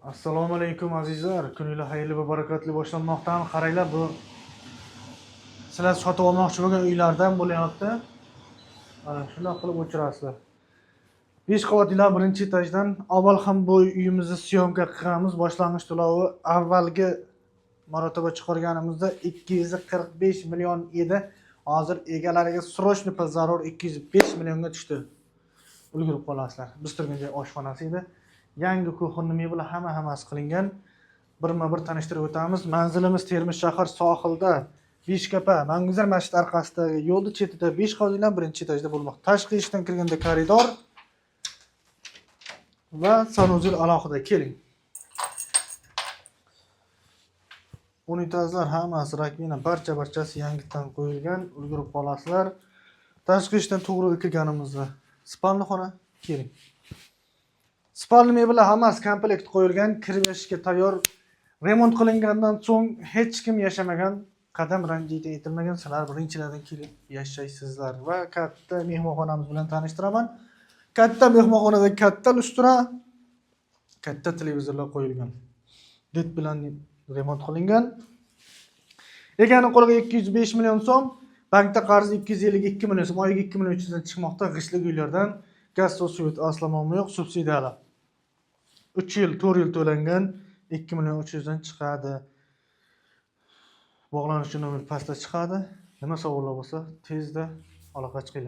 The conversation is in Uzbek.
Assalomu alaykum, azizlar. Kuninglar xayrli va barakotli boshlanmoqda. Qaranglar, bu sizlar sotib olmoqchi bo'lgan uylardan bo'lyapti. Mana shundoq qilib o'chirasizlar. 5 qavatli uylar, birinchi etajdan. Avval ham bu uyimizni съёмка qilganmiz. Boshlang'ich to'lovi avvalgi marotaba chiqarganimizda 245 million edi. Hozir egalariga срочно zarur, 205 millionga tushdi. Ulgurib qolasizlar. Biz turgan joy oshxonasi edi. Yangi кухонный mebel, hamma hammasi qilingan. Birma-bir tanishtirib o'tamiz. Manzilimiz Termiz shahar sohilda, Beshkapa, Manguzar masjidi orqasidagi yo'lni chetida, 5 qavatli uylar, birinchi etajda bo'lmoqda. Tashqi eshikdan kirganda koridor va санузел alohida. Keling. Unitazlar hammasi, раковина, barcha barchasi yangidan qo'yilgan, ulgurib qolasizlar. Tashqi eshikdan to'g'ri kirganimizda спальный xona, keling. Спальный mebellar hammasi komplekt qo'yilgan, kirib yashashga tayyor. Remont qilingandan so'ng hech kim yashamagan, qadam ranjida etilmagan, sizlar birinchilardan kelib yashaysizlar va katta mehmonxonamiz bilan tanishtiraman. Katta mehmonxonada katta lustra, katta televizorlar qo'yilgan. Led bilan remont qilingan. Egani qo'liga 205 million so'm, bankda qarz 252 million so'm, oyiga 2 million 300 dan chiqmoqda. G'ishtlik uylardan, gaz, suv, свет aslo muammo yo'q, subsidiyalar. 3 yil, 4 yil to'langan, 2 million 300 dan chiqadi. Bog'lanish nomer pastda chiqadi. Nima savollar bo'lsa, tezda aloqa chiqinglar.